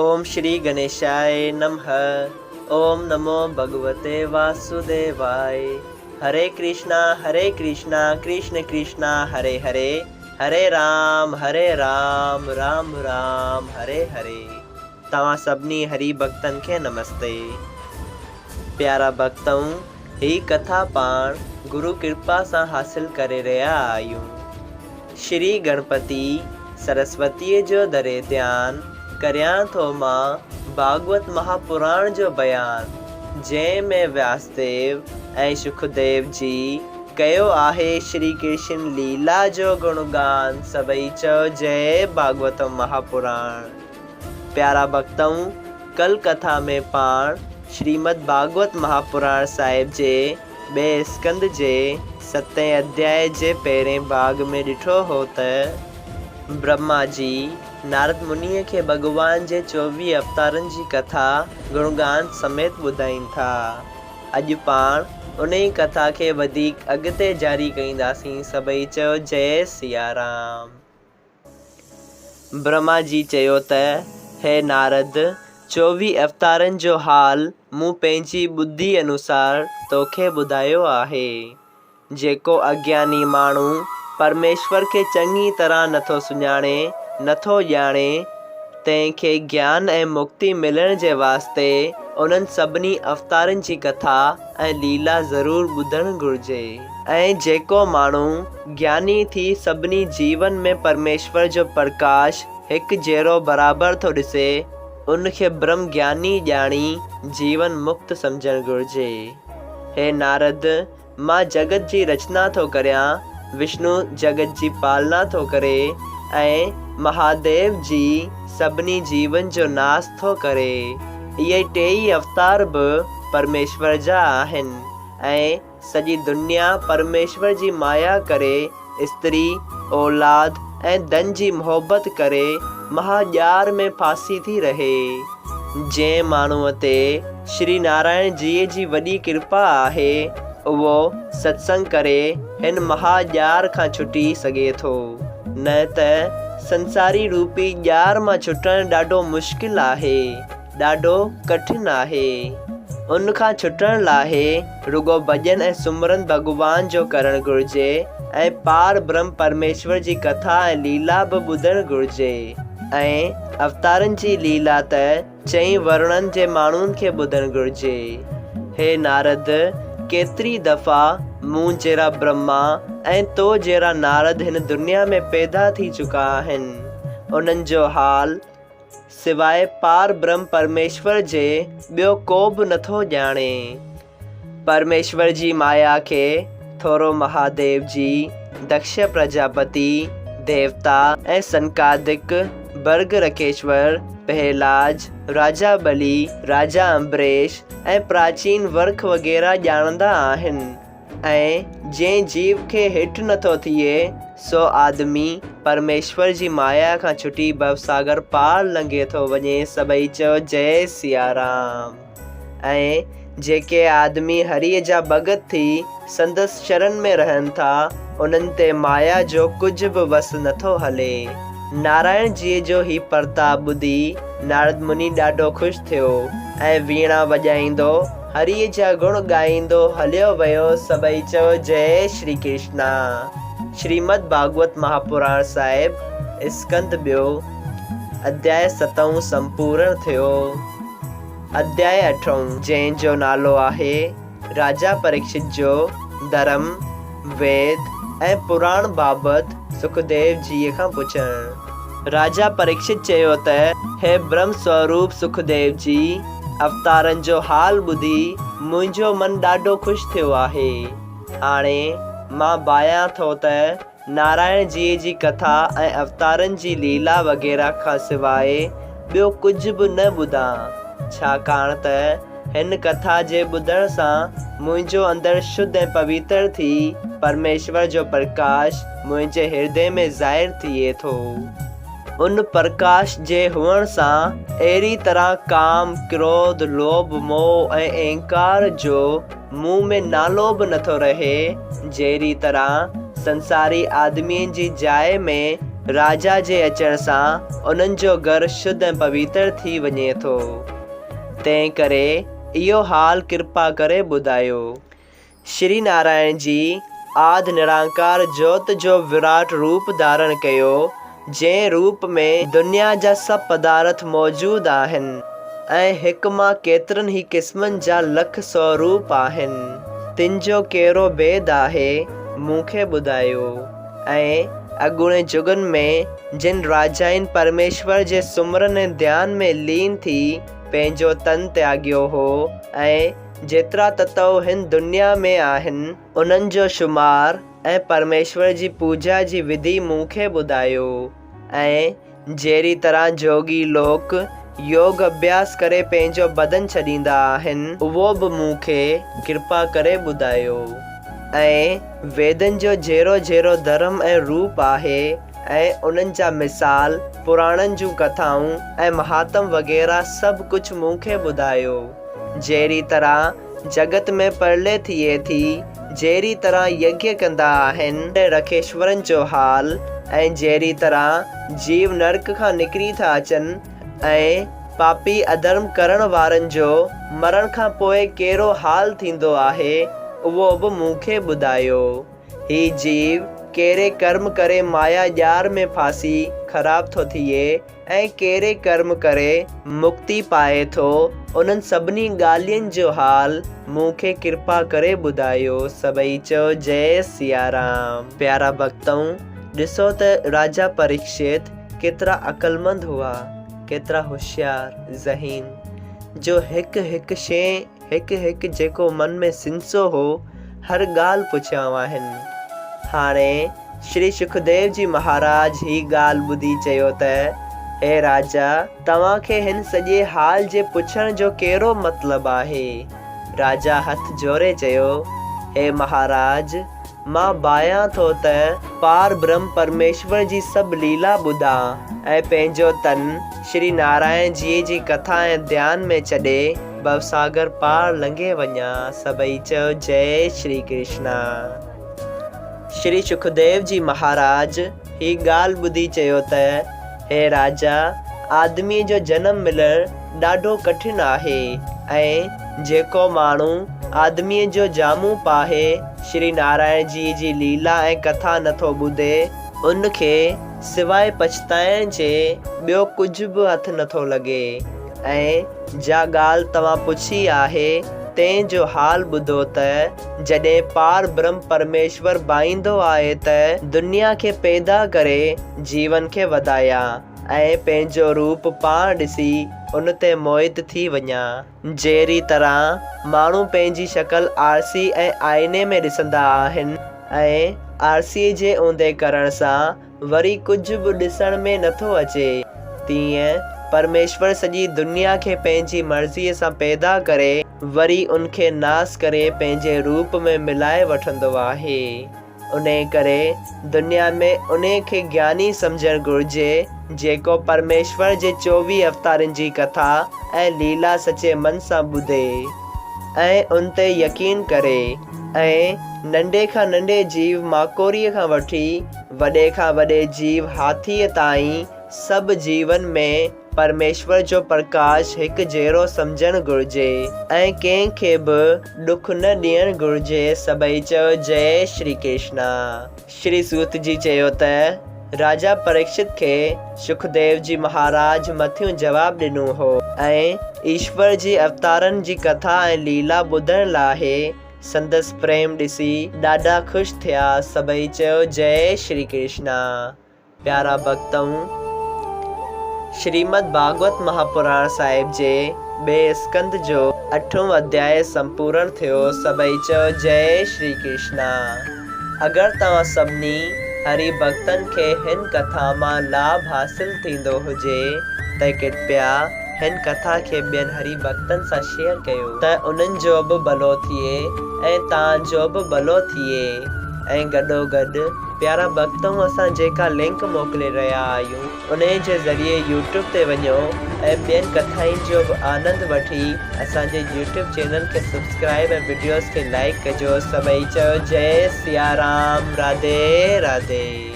اوم شري گنيشاء نمھ اوم نمو ڀڳوتي واسوديواء هري ڪرشنا هري ڪرشنا ڪرشن ڪرشنا هري هري هري رام هري رام رام رام هري هري توهان سڀني هري ڀڳتن کي نمستي پيارا ڀڳتؤ هي ڪٿا پاڻ گرو ڪرپا سان حاصل ڪري رهيا آهيون. شري گڻپتي سرسوتيء جو دري ڌيان، ڪريان ٿو مان ڀاڳوت مهاپراڻ جو بيان، جنهن ۾ وياسديو ۽ شڪديو جي ڪيو آهي شري ڪرشن ليلا جو گڻگان، سڀئي چئو جئي ڀاڳوتم مهاپراڻ. پيارا ڀڳتؤ! ڪل ڪٿا ۾ پاڻ شريمد ڀاڳوت مهاپراڻ صاحب جي ٻئي اسڪنڌ جي ستين اڌيائي جي پهرين ڀاڳ ۾ ڏٺو هو ته برهما جي نارد منيء کي ڀڳوان جي 24 اوتارن جي ڪٿا گڻگان سميت ٻڌائين ٿا. اڄ پاڻ انهي ڪٿا کي وڌيڪ اڳتي جاري ڪنداسين سڀئي چئو جئي سيارام. برهما جي چيو ته، هي نارد! 24 اوتارن جو حال مون پنهنجي ٻڌي انوسار توکي ٻڌايو آهي. جيڪو اگياني ماڻهو پرميشور کي چڱي طرح نٿو سڃاڻي، نٿو ڄاڻي، تنهن کي گيان ۽ مڪتي ملڻ جي واسطي انهن سڀني اوتارن جي ڪٿا ۽ ليلا ضرور ٻڌڻ گهرجي. ۽ جيڪو ماڻهو گياني ٿي سڀني جيون ۾ پرميشور جو پرڪاش هڪ جهڙو برابر ٿو ڏسي، ان کي برهم گياني ڄاڻي جيون مڪت سمجهڻ گهرجي. هي نارد! مان جڳت جي رچنا ٿو ڪريان، وشنو جڳت جي پالنا ٿو ڪري ۽ مهاديو جي سڀني جيون جو ناس ٿو ڪري. اهي ٽيئي اوتار به پرميشور جا آهن ۽ سڄي دنيا پرميشور جي مايا ڪري استري، اولاد ۽ ڌن جي محبت ڪري مها ڄار ۾ ڦاسي ٿي رهي. جنهن ماڻهوء تي شري نارائڻ جيء جي وڏي ڪرپا آهي، اهو ستسنگ ڪري هن مها ڄار کان ڇٽي سگهي ٿو، نه ته سنساري روپي ڄار مان ڇٽڻ ڏاڍو مشڪل آهي. ڏاڍو ڪٺن آهي. ان کان ڇٽڻ لاء رڳو ڀڄن ۽ سمرن ڀڳوان جو ڪرڻ گهرجي ۽ پار برهم پرميشور جي ڪٿا ۽ ليلا به ٻڌڻ گهرجي ۽ اوتارن جي ليلا ته چئين ورڻن جي ماڻهن کي ٻڌڻ گهرجي. هي نارد! ڪيتري دفعا مون جهڙا برهما ۽ تو جهڙا نارد هن دنيا ۾ پيدا ٿي چڪا آهن. انهن جو حال سواء پار برهم پرميشور جي ٻيو ڪو به نٿو ڄاڻي. پرميشور جي مايا کي ٿورو مهاديو جي، دڪش پرجاپتي، ديوتا ۽ سنڪادڪ، برگ رکيشور، پهلاج، راجا ٻلي، راجا امبريش ۽ پراچين ورک وغيره ڄاڻندا آهن. ۽ جنهن جيو کي هيٺ نٿو ٿئي، سو آدمي پرميشور جي مايا کان ڇٽي ڀوساگر پار لنگهي ٿو وڃي. سڀئي چئو جئي سيارام. ۽ جيڪي آدمي هريء جا ڀڳت ٿي سندس شرن ۾ رهن ٿا، انهن تي مايا جو ڪجهه به وس نٿو هلي. نارائڻ جيء جو هي پرتاب ٻڌي نارد مني ڏاڍو خوش ٿيو ۽ ويڻا وڄائيندو هريء جا گڻ ڳائيندو هليو ويو. سڀئي چئو جئي شري ڪرشنا. شريمد ڀاڳوت مهاپراڻ صاحب اسڪنڌ ٻيو، اڌياء ستون سمپورڻ ٿيو. اڌياء اٺون، جنهن جو نالو آهي راجا پريڪشت جو ڌرم، ويد ۽ پراڻ بابت سکديو جيء کان پڇڻ. راجا پريڪشت چيو ته، هي برهم سوروپ سکديو جي! اوتارن جو حال ٻڌي منهنجو من ڏاڍو خوش ٿيو آهي. هاڻي مان ڀانيان ٿو ته نارائڻ جيء جي ڪٿا ۽ اوتارن جي ليلا وغيره کان سواء ٻيو ڪجهه به نه ٻڌان، ڇاڪاڻ ته هن ڪٿا جي ٻڌڻ سان منهنجو اندر شڌ ۽ پويتر ٿي پرميشور جو پرڪاش منهنجي هردي ۾ ظاهر ٿئي ٿو. ان پرڪاش جي هئڻ سان اهڙي طرح ڪام، ڪروڌ، لوڀ، موهه ۽ اهنڪار جو مون ۾ نالو به نٿو رهي، جهڙي طرح سنساري آدمين جي جاء ۾ راجا جي اچڻ سان انهن جو گهر شڌ ۽ پويتر ٿي وڃي ٿو. تنهن ڪري اهو حال ڪرپا ڪري ٻڌايو. شري نارائڻ جي آد نرانڪار جوت جو وراٽ روپ ڌارڻ ڪيو، جنهن روپ ۾ دنيا جا سڀ پدارٿ موجود آهن ۽ هڪ مان ڪيترن ئي قسمن جا لک سو روپ آهن، تن جو ڪهڙو ڀيد آهي، مون کي ٻڌايو. ۽ اڳوڻي جڳن ۾ جن راجائن پرميشور جي سمرن ۽ ڌيان ۾ لين ٿي پنهنجو تن تياڳيو هو ۽ جيترا تتو هن دنيا ۾ آهن، انهن جو شمار ۽ پرميشور جي پوڄا جي وڌي مون کي ٻڌايو ۽ جهڙي طرح جوڳي لوڪ يوگ اڀياس ڪري پنهنجو بدن ڇڏيندا آهن، اهو به مون کي ڪرپا ڪري ٻڌايو ۽ ويدن جو جهڙو جهڙو ڌرم ۽ روپ آهي ۽ انهن جا مثال، پراڻن جون ڪٿائون ۽ مهاتم وغيره سڀ ڪجهه مون کي ٻڌايو. جهڙي طرح جڳت ۾ پرلي ٿئي ٿي، جهڙي طرح يگيه ڪندا آهن رکيشورن جو حال ۽ جهڙي طرح جيو نرڪ کان نڪري ٿا اچن ۽ پاپي اڌرم ڪرڻ وارن جو مرڻ کان پوء ڪهڙو حال ٿيندو آهي، اهو به مون کي ٻڌايو. هي جيو ڪهڙي ڪرم ڪري مايا ڄار ۾ ڦاسي خراب ٿو ٿئي ۽ ڪهڙي ڪرم ڪري مڪتي پائي ٿو، انهن سڀني ڳالهين جو حال مون کي ڪرپا ڪري ٻڌايو. سڀئي چئو جئي سيارام. پيارا ڀڳتؤ! ڏسو ته راجا پريڪشت ڪيترا عقلمند هئا، ڪيترا هوشيار، ذهين، جو هڪ هڪ شيء، هڪ هڪ جيڪو من ۾ سنسو هو، هر ڳالهه پڇيائون آهن. هاڻي شري شڪديو جي مهاراج هي ڳالهه ٻڌي چيو ته، هي راجا! توهان کي هن سڄي حال جي پڇڻ جو ڪهڙو مطلب آهي؟ راجا هٿ جوڙي چيو، هي مهاراج! مان ڀانيان ٿو ته پار برهم پرميشور جي سڀ ليلا ٻڌان ۽ پنهنجو تن شري نارائڻ جيء جي ڪٿا ۽ ڌيان ۾ ڇڏي ڀوساگر پار لنگهي وڃان. سڀئي چيو، جئي شري ڪرشنا! شري شڪديو جي مهاراج هي ڳالهه ٻڌي چيو ته، هي راجا! آدميء جو جنم ملڻ ڏاڍو ڪٺن آهي ۽ جيڪو ماڻهو آدميء جو جامو پاهي شري نارائڻ جيء جي ليلا ۽ ڪٿا نٿو ٻڌي، ان کي سواء پڇتائڻ جي ٻيو ڪجهه به هٿ نٿو لڳي ۽ جا ڳالهه توهان پڇي آهي، تنهن جو حال ٻڌو ته، جڏهن پار برهم پرميشور ڀائيندو آهي ته دنيا کي پيدا ڪري جيون کي وڌايان ۽ پنهنجو روپ پاڻ ڏسي ان تي موهت ٿي وڃان. جهڙي طرح ماڻهو پنهنجي شڪل آرسي ۽ آئيني ۾ ڏسندا آهن ۽ آرسيء جي اونڌي ڪرڻ سان وري ڪجهه به ڏسڻ ۾ نٿو اچي، تيئن پرميشور سڄي دنيا کي پنهنجي مرضيء سان پيدا ڪري، وري ان کي ناس ڪري پنهنجي روپ ۾ ملائي وٺندو آهي. انهيء ڪري دنيا ۾ انهيء کي گياني سمجهڻ گهرجي، جيڪو پرميشور جي 24 اوتارن جي ڪٿا ۽ ليلا سچي من سان ٻڌي ۽ ان تي يقين ڪري ۽ ننڍي کان ننڍي جيو ماڪوڙيء کان وٺي وڏي کان وڏي جيو هاٿيء تائين سڀ جيون ۾ پرميشور جو پرڪاش هڪ جهڙو سمجهڻ گهرجي ۽ ڪنهن کي به ڏک نه ڏيڻ گهرجي سڀئي چيو جئي شري ڪرشنا. شري سوت جي چيو ته راجا پريڪشت کي شڪديو جي مهاراج مٿيون جواب ڏنو هو ۽ ايشور جي اوتارن جي ڪٿا ۽ ليلا ٻڌڻ لاهي سندس پريم ڏسي ڏاڍا خوش ٿيا، سڀئي چيو جئي شري ڪرشنا. پيارا ڀڳتؤ! شريمد ڀاڳوت مهاپراڻ صاحب جي ٻئي اسڪنڌ جو اٺون اڌياء سمپورڻ ٿيو، سڀئي چيو جئي شري ڪرشنا. اگر توهان سڀني هري ڀڳتن کي هن ڪٿا مان لاڀ حاصل ٿيندو هجي ته ڪرپيا هن ڪٿا کي ٻين هري ڀڳتن سان شيئر ڪيو ته انهن جو به ڀلو ٿئي ۽ توهان جو به ڀلو ٿئي ۽ گڏوگڏ پيارا ڀڳتؤ اسان جيڪا لنڪ موڪلي رهيا آهيون انهي جي ذريعي يوٽيوب تي وڃو ۽ ٻين ڪٿائن جو به آنند وٺي اسان جي يوٽيوب چينل کي سبسڪرائب ۽ وڊيوز کي لائيڪ ڪجو سڀئي چئو جئي سيارام راڌي راڌي.